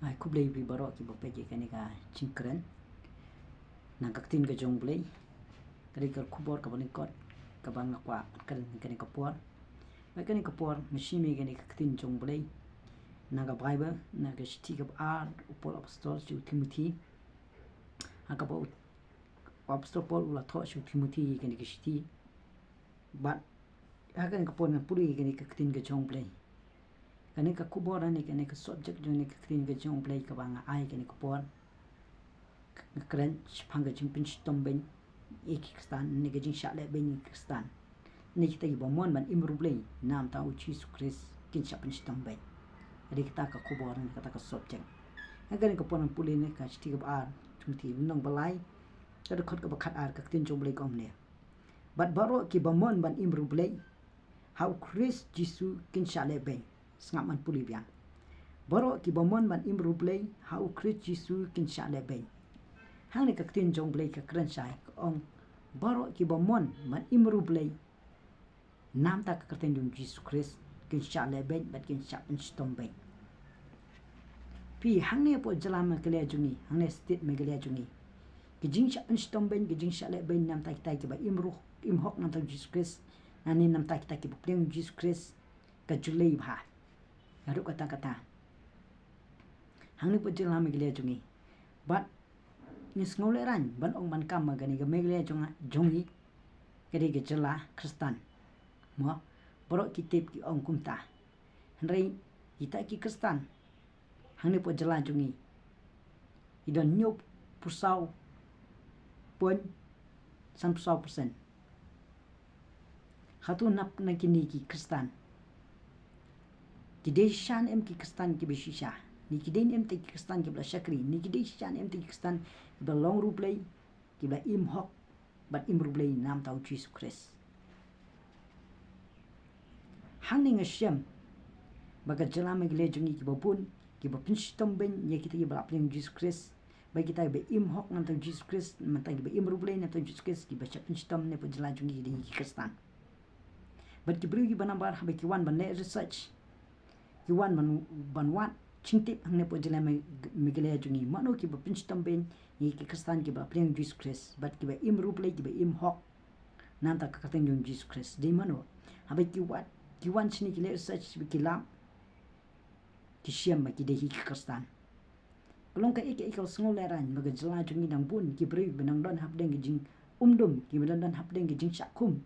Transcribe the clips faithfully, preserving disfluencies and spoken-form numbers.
Ai khublei ïa phi baroh kiba peit ïa kane ka jingkren na ka ktien ka jong U Blei. Ka dei ka khubor kaba lyngkot kaba nga kwah kren ha kane ka por. Bad kane ka por nga shim ïa kane ka ktien jong U Blei na ka Baibl, na ka shithi kaba ar u Paul Apostol sha u Timothi. Ha kaba u Apostol Paul u la thoh sha u Timothi ïa kane ka shithi. Bad ha kane ka por ngan pule ïa kane ka ktien ka jong U Blei. Kane ka khubor ne kane ka subject jong kane ka ktien ka jong U Blei kaba nga ai kane ka por. Nga kren shaphang ka jingpynshitom beiñ ïa ki Khristan, ne ka jingshah leh beiñ ïa ki Khristan. Ne kita kiba mon ban im ruh Blei namar u Jisu Khrist kin shah pynshitom beiñ. Ka dei kata ka khubor ne kata ka subject. Ha kane ka por ngan pule ne ka shithi kaba ar Timothi lynnong ba lai, ka dkhot kaba khatar, ka ktien jong U Blei ka ong ne: Bad baroh kiba mon ban im ruh Blei ha u Khrist Jisu kin shah leh beiñ. Sngap, ngan pule biang. Baroh kiba mon ban im ruh Blei ha u Khrist Jisu kin shah leh beiñ. Hangne ka ktien jong U Blei ka kren shai, ka ong baroh kiba mon ban im ruh Blei namar ka kyrteng jong u Jisu Khrist kin shah leh beiñ bad kin shah pynshitom beiñ. Phi, hangne hapoh jylla Meghalaya jong ngi, hangne state Meghalaya jong ngi, ka jingshah pynshitom beiñ, ka jingshah leh beiñ namar kita kiba im ruh, im hok namar u Jisu Khrist, ne namar kita kiba pdiang u Jisu Khrist, ka ju lei bha. Haduh katta katta hangne hapoh jylla Meghalaya jong ngi. Bad ngi sngew lehraiñ ban ong ban kam ba kane ka Meghalaya jong, jong ngi ka dei ka jylla Khristan. Mo, baroh ki tip ki ong kumta. Hynrei kita ki Khristan hangne hapoh jylla jong ngi, ki don hynñiewphew saw point sanphew saw percent. Hato nap na kine ki Khristan ki dei shisha ne em ki Khristan kiba shisha? Ne ki dei ne em te ki Khristan kiba la shakri? Ne ki dei shisha ne em te ki Khristan kiba long ruh Blei, kiba im hok bad im ruh Blei namar u Jisu Khrist? Hangne nga shem ba ka jylla Meghalaya jong ngi kiba bun kiba pynshitom beiñ ïa kita kiba la pdiang u Jisu Khrist, bad kita kiba im hok namar u Jisu Khrist, namar kiba im ruh Blei namar u Jisu Khrist, kiba shah pynshitom ne hapoh jylla jong ngi ki dei ki Khristan. Bad ki briew kiba nabar haba ki wan ban leh research, ki wan ban, ban wad jingtip hangne hapoh jylla Me-, Meghalaya jong ngi, mano kiba pynshitom beiñ ïa ki Khristan kiba la pdiang u Jisu Khrist bad kiba im ruh Blei, kiba im hok namar ka kyrteng jong u Jisu Khrist, dei mano? Haba ki wad, ki wan shane ki leh research, ba ki lap, ki shem ba ki dei hi ki Khristan. Ka long kaei kaei kaba sngew lehraiñ ba ka jylla jong ngi dang bun ki briew ba dang don hapdeng ka jingumdum, kiba dang don hapdeng ka jingshah khum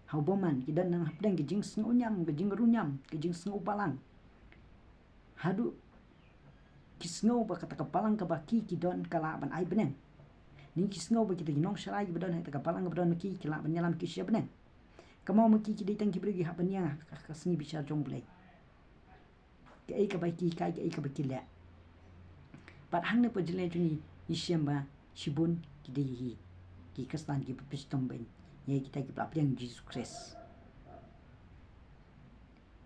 ha u bymman, ki dang don hapdeng ka jingsngewñiam, ka jingruñiam, ka jingsngewbalang. Haduh ki sngew ba kata ka balang kaba ki, ki don ka lah ban ai bneng. Ne ki sngew ba kita ki nongshakri kiba don ha kata ka balang kaba don ma ki, ki lah ban ïalam ki sha bneng. Ka mut ma ki ki dei tang ki briew ki hap ban ïeng ha ka, ka sngi bishar jong U Blei. Kaei kaba ki hikai, kaei kaba ki leh. Bad hangne hapoh jylla jong ngi, ngi shem ba shibun ki dei hi ki Khristan kiba pynshitom beiñ ïa kita kiba la pdiang u Jisu Khrist.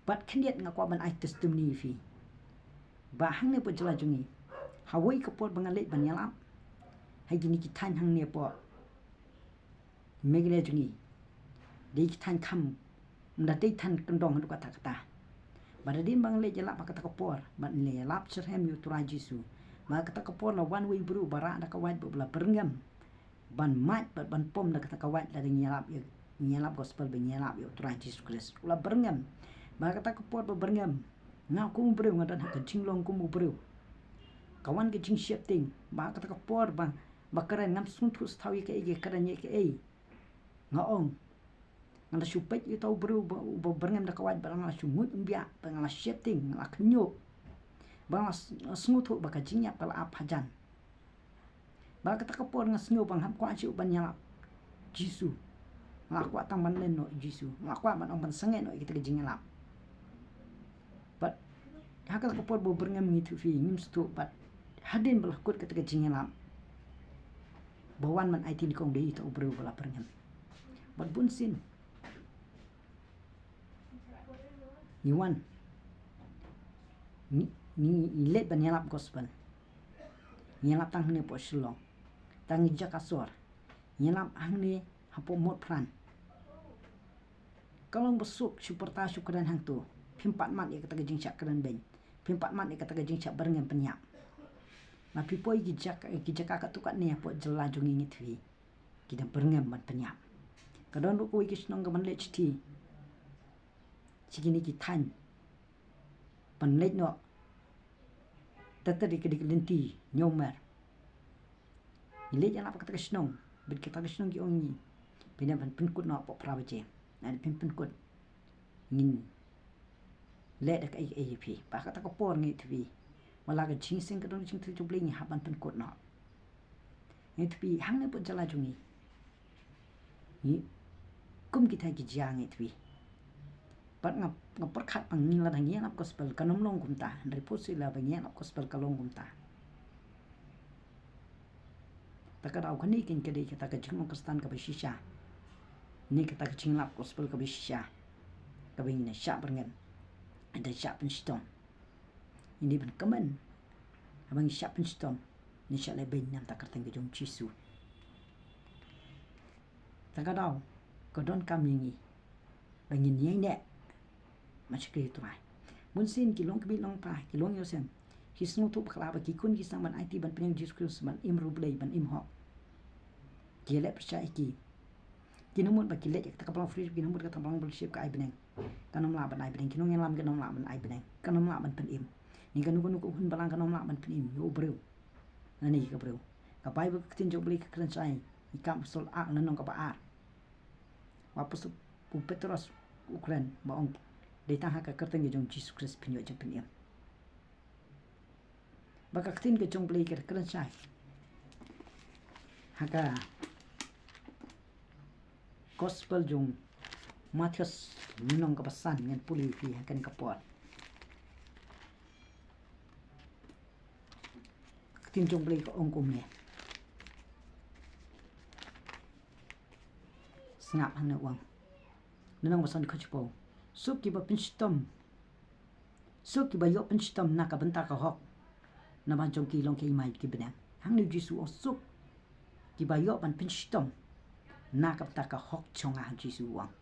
Bad khyndiat nga kwah ban ai testimony ïa phi ba hangne hapoh jylla jong ngi, ha kawei ka por ba nga leit ban ïalap ha kine ki thaiñ hangne hapoh Meghalaya jong ngi, dei ki thaiñ kham, ym da dei thaiñ kyndong haduh katta katta. Bad hadien ba nga leit ïalap ha kata ka por, bad nga leit ïalap shitrhem ïa u Trai Jisu, bad ha kata ka por la wan uwei u briew ba rah da ka wait bad u la byrngem ban mad bad ban pom da kata ka wait lada ngi ïalap ïa, ngi ïalap gospel, ba ngi ïalap ïa u Trai Jisu Khrist. U la byrngem. Bad ha kata ka por ba byrngem, nga kum u briew nga don ha ka jinglong kum u briew. Ka wan ka jingsheptieng. Bad ha kata ka por ba, ba kren, ngam sngewthuh shuh ïa kaei ka kren, ïa kaei. Nga ong, nga la shu peit ïa uta u briew ba, ba byrngem da ka wait, bad nga la shu nguid ym biang, bad nga la sheptieng, nga la khynñiuh. Bad nga la s-, sngewthuh ba ka jingïap ka la ap hajan. Bad ha kata ka por nga sngew ba ngam kwah shuh ban ïalap Jisu. Nga la kwah tang ban len noh Jisu. Nga la kwah ban ong ban sangeh noh ïa kata ka jingïalap. Bad ha kata ka por ba u byrngem, ngi tip phi, ngim sngewthuh, bad hadien ba la kut kata ka jingïalap, ba wan ban aiti nyngkong, dei uta u briew ba la byrngem. Bad bunsien ngi wan, ngi, ngi, ngi leit ban ïalap gospel. Ngi ïalap tang hangne hapoh Shillong, tang ha ki jaka sor. Ngi ïalap hangne hapoh Motphran. Ka long ba suk shu pyrta shu kren hangto. Phim pat mad ïa kata ka jingshah kren beiñ. Phim pat mad ïa kata ka jingshah byrngem pynïap. Ma phi poi ki jaka, ki jaka katto katne hapoh jylla jong ngi ngi twi, ki da byrngem ban pynïap. Ka don ruh kawei ka shnong kaban leit shithi sha kine ki thaiñ ban leit noh. Tata dei ka dei ka lynti ñiewmer. Ngi leit ïalap kata ka shnong, bad kata ka shnong ki ong ngi, phi dei ban pynkut noh hapoh phra baje. Lada phim pynkut, ngin leh da kaei kaei ïa phi. Ba kata ka por ngi twi, wat la ka jingïaseng ka don, ka jingthoh jong U Blei, ngi hap ban pynkut noh. Ngi twi hangne hapoh jylla jong ngi, ngi kum kita ki jia ngi twi. Bad nga, nga pyrkhat ba ngi lada ngi ïalap gospel kan ym long kumta, hynrei phi sngewthuh ba ngi ïalap gospel ka long kumta. Ta ka daw kane kan ka dei kata ka jinglong Khristan kaba shisha, ne kata ka jingïalap gospel kaba shisha, kaba ngin ïa shah byrngem, ngin ïa shah pynshitom. Ngin dei ban kmen, haba ngi shah pynshitom, ngin shah leh beiñ na ka bynta ka kyrteng ka jong U Jisu. Ta ka daw ka donkam ïa ngi ba ngin ïaineh ban shakri ïa U Trai. Bunsien ki longkmie longkpa, ki longïing longsem, ki sngewthuh bakla ba ki khun ki sdang ban aiti ban pynïeng ïa U Jisu Khrist, ban im riewblei, ban im hok. Ki leh pyrshah ïa ki. Kin ym mut ba ki leit ïa kata ka balang fellowship, kin ym mut kata ka balang fellowship ka ai bneng. Kan ym lah ban ai bneng. Ki nongïalam kin ym lah ban ai bneng, kan ym lah ban pynim. Nangta kano kano ka hun balang kan ym lah ban pynim ïa u briew lane ïa ka briew. Ka Baibl, ka ktien jong U Blei ka kren shai, ïa ka Apostol ar, lynnong kaba ar, u Apostol u Petros u kren, ba ong, dei tang ha ka kyrteng ka jong U Jisu Khrist phin ïoh jingpynim. Bad ka ktien ka jong U Blei ka kren shai ha ka Gospel jong u Mathaios, lynnong kaba san, ngan pule ïa phi ha kane ka por. Ka ktien jong U Blei ka ong kumne. Sngap hangne u ong. Lynnong ba san, dkhot shiphew. Suk kiba pynshitom, suk kiba ïoh pynshitom na ka bynta ka hok, namar jong ki long ki hima ki bneng. Hangne U Jisu u ong suk kiba ïoh ban pynshitom na ka bynta ka hok jong nga, U Jisu u ong,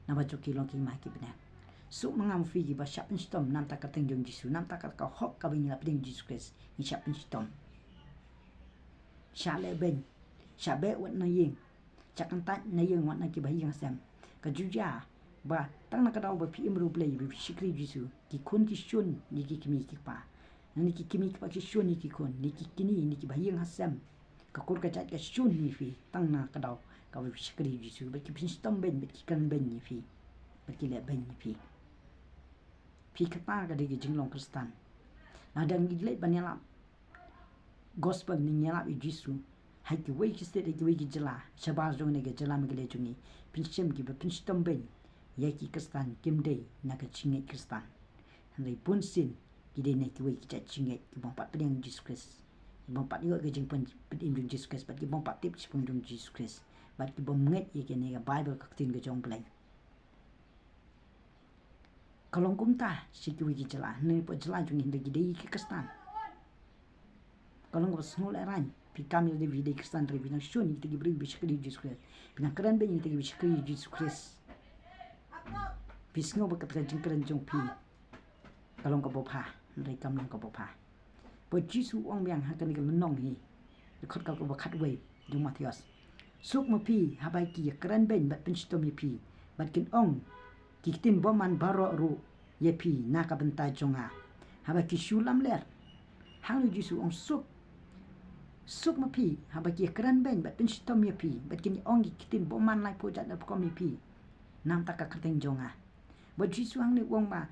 namar jong ki long ki hima ki bneng. Suk ma nga ma phi kiba shah pynshitom na ka bynta ka kyrteng jong U Jisu, na ka bynta ka hok kaba ngi la pdiang ïa U Jisu Khrist, ngi shah pynshitom. Shah leh beiñ, shah beh wat na ïing, shah kyntait na ïing wat na kiba ha ïing ha sem. Ka ju jia ba tang na ka daw ba phi im riewblei, ba phi shakri Jisu, ki khun ki shun ïa ki kmie ki kpa, ne ki kmie ki kpa ki shun ïa ki khun, ne ki kñi ne kiba ha ïing ha sem, ka kur ka jait ka shun ïa phi, tang na ka daw kaba phi shakri Jisu, bad ki pynshitom beiñ, bad ki kren beiñ ïa phi, bad ki leh beiñ ïa phi. Phi, kata ka dei ka jinglong Khristan. Lada ngi leit ban ïalap gospel, ngi ïalap ïa U Jisu ha kiwei ki state, ha kiwei ki jylla shabar jong kane ka jylla Meghalaya jong ngi, pynshim kiba pynshitom beiñ ïa ki Khristan kim dei na ka jingngeit Khristan. Hynrei bunsien ki dei na kiwei ki jait jingngeit kibym pat pdiang ïa U Jisu Khrist, kibym pat ïoh ïa ka jingpynim jong U Jisu Khrist, bad kibym pat tip shaphang jong U Jisu Khrist, bad kibym ngeit ïa kane ka Baibl, ka ktien ka jong U Blei. Ka long kumta sha kiwei ki jylla, hynrei hapoh jylla jong ngi hynrei ki dei ki Khristan. Ka long kaba sngewlehraiñ. Phi kam ïa lade ba phi dei Khristan hynrei phi nang shun ïa kita ki briew kiba shakri Jisu Khrist, phi nang kren beiñ ïa kita kiba shakri Jisu Khrist. Phi sngew ba kata ka jingkren jong phi ka long kaba bha, hynrei kam long kaba bha. Bad U Jisu u ong biang ha kane ka lynnong hi, dkhot kaba khatwei jong u Mathaios. Suk ma phi haba ki ïakren beiñ bad pynshitom ïa phi, bad kin ong ki ktien bymman baroh ruh ïa phi na ka bynta jong nga, haba ki shu lamler. Hangne U Jisu u ong suk, suk ma phi haba ki ïakren beiñ bad pynshitom ïa phi, bad kin ong ki ktien bymman laiphew jait laiphew rukom ïa phi na ka bynta ka kyrteng jong nga. Bad U Jisu hangne u ong ba,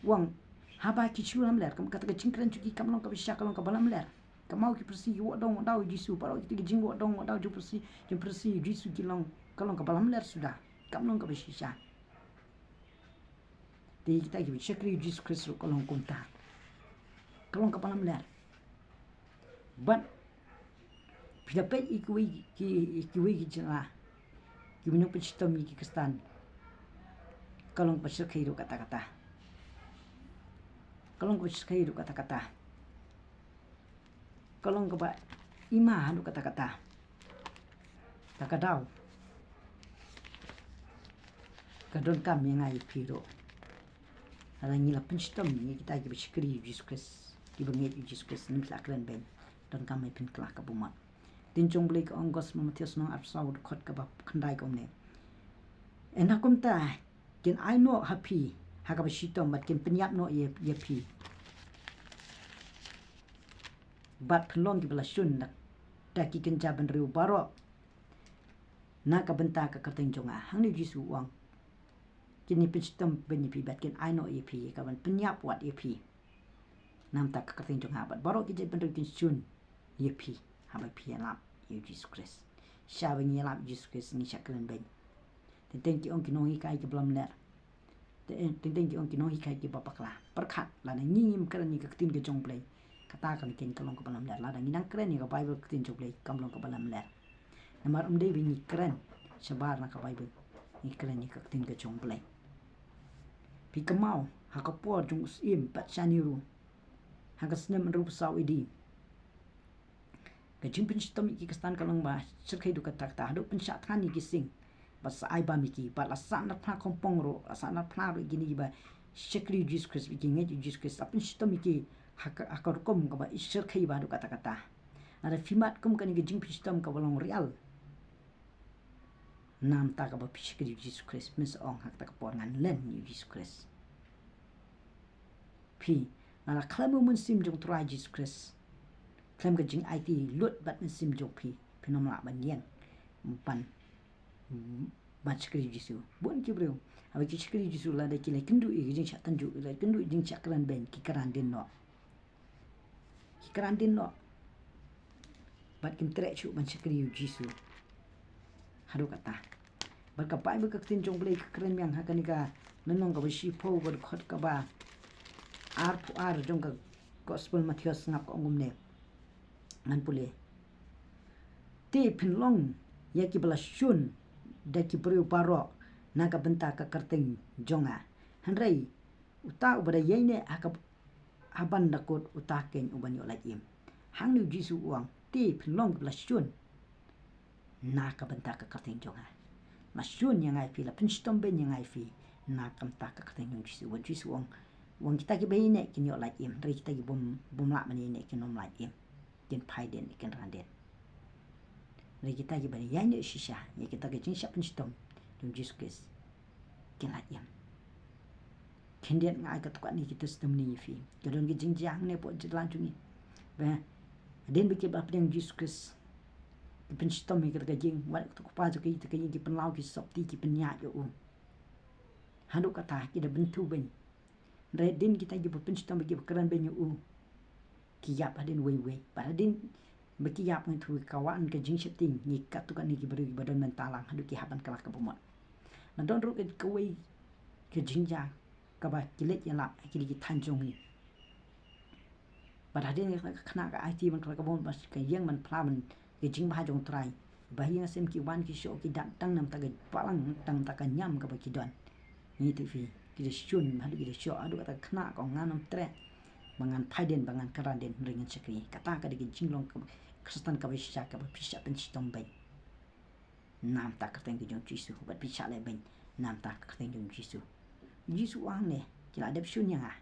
u ong haba ki shu lamler, kum kata ka jingkren jong ki kam long kaba shisha, ka long kaba lamler. Ka mut ki Pharisi ki wad dong wad daw ïa U Jisu, baroh kita ki jingwad dong wad daw jong ki Pharisi, jong ki Pharisi ïa U Jisu ki long, ka long kaba lamler suda, kam long kaba shisha. Te kita kiba shakri ïa U Jisu Khrist ruh ka long kumta, ka long kaba lamler. Bad phi da peit ïa kiwei ki, ïa kiwei ki jylla kiba nang pynshitom ïa ki Khristan, ka long kaba shyrkhei ruh katta katta. Ka long kaba shyrkhei ruh katta katta. Ka long kaba hima haduh katta katta. Ta ka daw ka donkam ïa nga ïa phi ruh, lada ngi la pynshitom ïa kita kiba shakri ïa U Jisu Khrist, kiba ngeit ïa U Jisu Khrist, ngim shym la kren beiñ, donkam ban pynkhlaiñ ka bamut. Ktien jong U Blei ka ong, Gospel Mathaios lynnong arphew saw, dkhot kaba khyndai ka ong kumne: Ynda kumta kin ai noh ha phi ha kaba shitom bad kin pynïap noh ïa, ïa phi, bad phin long kiba la shun da, da ki kynja bynriew baroh na ka bynta ka kyrteng jong nga. Hangne U Jisu u ong, kin pynshitom beiñ ïa phi bad kin ai noh ïa phi, ka ban pynïap wat ïa phi namar ka kyrteng jong nga, bad baroh ki jaitbynriew kin shun ïa phi haba phi ïalap ïa U Jisu Khrist. Shaba ngi ïalap ïa U Jisu Khrist ngi shah kren beiñ. Teng teng ki ong ki nonghikai kiba lamler. Te, eh, teng teng ki ong ki nonghikai kiba bakla. Pyrkhat, lada ngi ngim kren ïa ka ktien ka jong U Blei, kata ka lyngkhuh ka long kaba lamler. Lada ngi nang kren ïa ka Baibl, ka ktien jong U Blei, kam long kaba lamler. Namar ym dei ba ngi kren shabar na ka Baibl, ngi kren ïa ka ktien ka jong U Blei. Phi kynmaw ha ka por jong u syiem bad shane ruh, ha ka snem hynriewphew saw A D, ka jingpynshitom ïa ki Khristan ka long ba shyrkhei haduh katta katta, haduh pynshah thngan ïa ki sing bad sa ai bam ïa ki, bad la sahnarphna kongpong ruh, la sahnarphna ruh ïa kine kiba shakri U Jisu Khrist, ïa ki ngeit U Jisu Khrist, la pynshitom ïa ki ha ka, ha ka rukom kaba shyrkhei bha haduh katta katta. Lada phi mad kum kane ka jingpynshitom kaba long real, namar kaba phi shakri U Jisu Khrist, phin sa ong ha kata ka por, ngan len ïa U Jisu Khrist. Phi, lada khlem u Mynsiem jong U Trai Jisu Khrist, khlem ka jingaiti lut bad mynsiem jong phi, phin ym lah ban ïeng ban, ban shakri U Jisu. Bun ki briew haba ki shakri U Jisu, lada ki la kynduh ïa ki jingshah tynjuh, ki la kynduh ïa ki jingshah kren beiñ, ki kren dien noh. Ki kren dien noh bad kim treh shuh ban shakri U Jisu. Haduh katta. Bad ka Baibl, ka ktien jong U Blei, ka kren biang ha kane ka lynnong kaba shiphew, ka dkhot kaba arphew ar jong ka Gospel Mathaios, sngap, ka ong kumne. Ngan pule. Te phin long ïa kiba la shun da ki briew baroh na ka bynta ka kyrteng jong nga. Hynrei uta uba da ïaineh ha ka, ha ban da kut, uta keiñ u ban ïoh lait im. Hangne U Jisu u ong, te phin long kiba la shun na ka bynta ka kyrteng jong nga. La shun ïa nga ïa phi, la pynshitom beiñ ïa nga ïa phi na ka bynta ka kyrteng jong U Jisu. Wat U Jisu u ong, u ong kita kiba ïaineh kin ïoh lait im, hynrei kita ki bym, bym lah ban ïaineh kin ym lait im. Kin phai dien, kin ran dien. Hynrei kita kiba ïaineh shisha ïa kita ki jingshah pynshitom jong U Jisu Khrist, kin lait im. Khyndiat nga ai katto katne ki testimony ïa phi. Ka don ki jingjia hangne hapoh jylla jong ngi. Ba hadien ba ki la pdiang U Jisu Khrist, ki pynshitom ïa kata ka ïing, wat kata ka kpa jong ki, kata ka ïing ki pynlaw ki sopti, ki pynïaid ïa u. Haduh katta ki da byntu beiñ. Hynrei hadien kita kiba pynshitom, kiba kren beiñ ïa u, ki ïap hadien wei wei. Bad hadien ba ki ïap, ngi ïathuh, ka wan ka jingsheptieng ïa katto katne ki briew kiba don mynta lang haduh ki hap ban kylla ka bamut. La don ruh kawei ka jingjia kaba ki leit ïalap ha kine ki thaiñ jong ngi. Bad hadien ka khynnah ka aiti ban kylla ka bamut, bad ka ïeng ban phla ban ka jingbha jong U Trai. Ba ha ïing ha sem ki wan ki shoh ki dak tang namar ka balang, tang namar ka niam kaba ki don. Ngi ïathuh ïa phi, ki da shun haduh ki da shoh, haduh kata ka khynnah ka ong ngan ym treh ba ngan phai dien, ba ngan kren dien, hynrei ngan shakri. Kata ka dei ka jinglong ka Khristan kaba shisha, kaba phi shah pynshitom beiñ namar ka kyrteng ka jong U Jisu, bad phi shah leh beiñ namar ka kyrteng jong U Jisu. U Jisu u ong hangne, ki la dep shun ïa nga.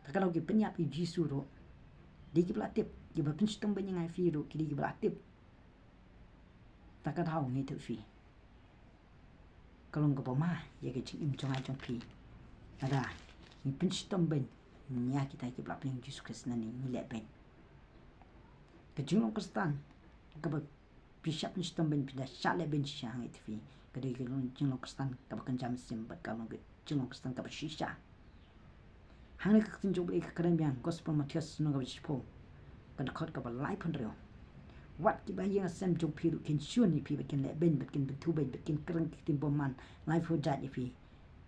Ta ka daw ki pynïap ïa U Jisu ruh, dei kiba la tip, kiba pynshitom beiñ ïa nga ïa phi ruh ki dei kiba la tip. Ta ka daw ngi ïathuh ïa phi, ka long kaba ma ïa ka jingim jong nga jong phi. Lada ngi pynshitom beiñ ïa kita kiba la pdiang U Jisu Khrist, nangne ngi leh beiñ. Ka jinglong Khristan kaba phi shah pynshitom beiñ, phi da shah leh beiñ shisha, ngi ïathuh ïa phi, ka dei ka jinglong Khristan kaba kynja mynsiem bad ka long ka jinglong Khristan kaba shisha. Hangne ka ktien jong U Blei ka kren biang, Gospel Mathaios lynnong kaba shiphew, ka dkhot kaba laiphew hynriew. Wat kiba ha ïing ha sem jong phi ruh kin shun ïa phi bad kin leh beiñ bad kin bynta beiñ bad kin kren ki ktien bymman laiphew jait ïa phi.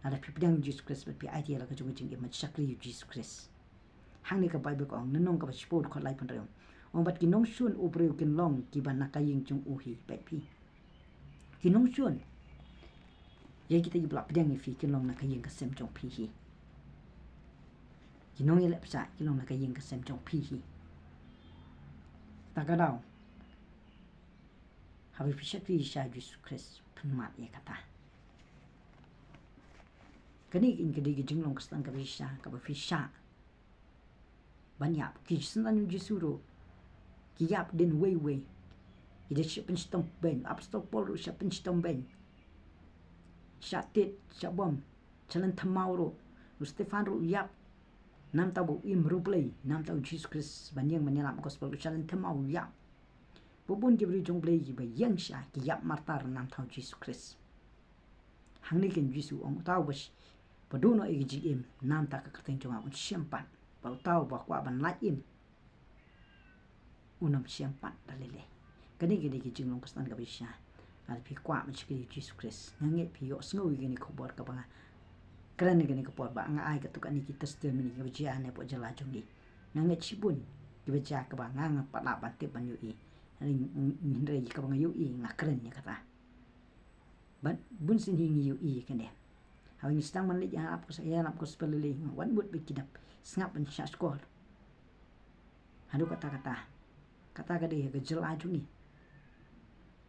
Lada phi pdiang U Jisu Khrist bad phi aiti ïa la ka jong ka jingim ban shakri U Jisu Khrist. Hangne ka Baibl ka ong, lynnong kaba shiphew, dkhot laiphew hynriew. Ong, bad ki nongshun u briew kin long kiba na ka ïing jong u hi, bad phi. Ki nongshun ïa kita kiba la pdiang ïa phi kin long na ka ïing ka sem jong phi hi. Ki nongïaleh pyrshah kin long na ka ïing ka sem jong phi hi. Ta ka daw, haba phi shakri shisha U Jisu Khrist, phin mad ïa kata. Kane ka dei ka jinglong Khristan kaba shisha, kaba phi shah ban ïap. Ki synran U Jisu ruh, Ki ïap dien wei wei. Ki da shah pynshitom beiñ, apostol Paul ruh shah pynshitom beiñ. Shah tied, shah bom, shah lynthem maw ruh. U Stephan ruh u ïap. Namar u im riewblei, namar u Jisu Khrist, ban ïeng ban ïalap gospel, u shah lynthem maw u ïap. Bun bun ki briew jong U Blei kiba ïeng sha, ki ïap martyr namar u Jisu Khrist. Hangne kein Jisu u ong, uta uba sh-, ba duh noh ïa ka jingim, namar ka kyrteng jong nga un shem pat. Bad uta uba kwah ban lait im, un ym shem pat da lei lei. Kane ka dei ka jinglong Khristan kaba shisha. Lada phi kwah ban shakri ïa U Jisu Khrist, nga ngeit phi ïohsngew ïa kane ka khubor kaba nga kren ïa kane ka por, ba nga ai katto katne ki testimony kiba jia hangne hapoh jylla jong ngi. Nga ngeit shibun kiba jia kaba nga ngam pat lah ban tip ban ïohi. Hynrei, hynrei kaba nga ïohi nga kren ïa kata. Bad bunsien hi ngi ïohi ïa kane. Haba ngi sdang ban leit ïalap, ïalap gospel lei lei, nga wan mut ba ki da sngap ban shah shkor. Haduh katta katta. Kata ka dei ha ka jylla jong ngi.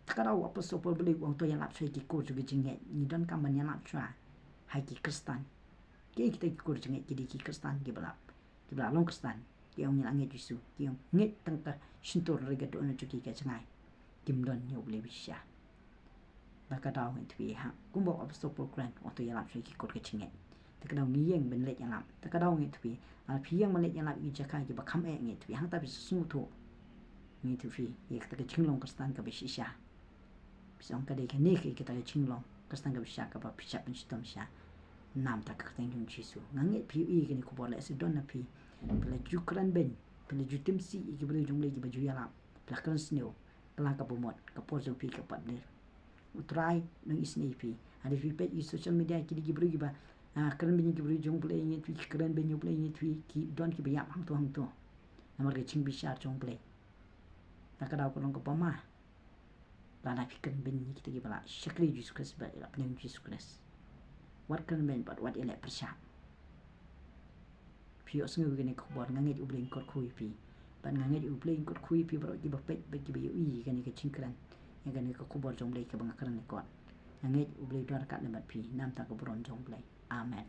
Te ka daw u apostol Paul u ong to ïalap shuwa ïa ki kur jong ka jingngeit. Ngi donkam ban ïalap shuwa ha ki Khristan. Kiei kita ki kur jingngeit? Ki dei ki Khristan kiba la, kiba la long Khristan. Ki ong ngi la ngeit Jisu. Ki ong ngeit tang ka shyntur, hynrei ka dohnud jong ki ka jngai. Kim don ïa U Blei ba shisha. Te ka daw ngi ïathuh phi ha, kumba u apostol Paul u kren, ong to ïalap shuwa ïa ki kur ka jingngeit. Te ka daw ngi ïeng ban leit ïalap. Te ka daw ngi ïathuh phi, lada phi ïeng ban leit ïalap ïa ki jaka kiba kham eh, ngi ïathuh phi, hangta phi sngewthuh. Ngi ïathuh phi ïa kata ka jinglong Khristan kaba shisha. Phi sa ong ka dei kane ka, kata ka jinglong Khristan kaba shisha, kaba phi shah pynshitom sha namar ka kyrteng jong U Jisu. Nga ngeit phi ïohi ïa kane ka khubor, lehse don na phi, phi la ju kren beiñ, phi la ju tim sih ïa ki briew jong U Blei kiba ju ïalap, phi la kren sniew. Kylla kaba mut, ka por jong phi ka pat ler. U Trai un isynei ïa phi. Hynrei phi peit ïa ki social media, ki dei ki briew kiba, ah, kren beiñ ïa ki briew jong U Blei, ngi ïathuh phi, ki kren beiñ ïa U Blei, ngi ïathuh phi, ki don kiba ïap hangto hangto. Namar ka jingbishar jong U Blei. Te ka daw ka long kaba ma, lada phi kren beiñ ïa kita kiba la shakri Jisu Khrist bad la pynïeng Jisu Khrist. Wat kren beiñ bad wat ïaleh pyrshah. Phi ïohsngew ïa kane ka khubor, nga ngeit U Blei un kyrkhu ïa phi. Bad nga ngeit U Blei un kyrkhu ïa phi baroh kiba peit bad kiba ïohi ïa kane ka jingkren, ïa kane ka khubor jong U Blei kaba nga kren ïa kot. Nga ngeit U Blei un don ryngkat lem bad phi, namar ka burom jong U Blei. Amen.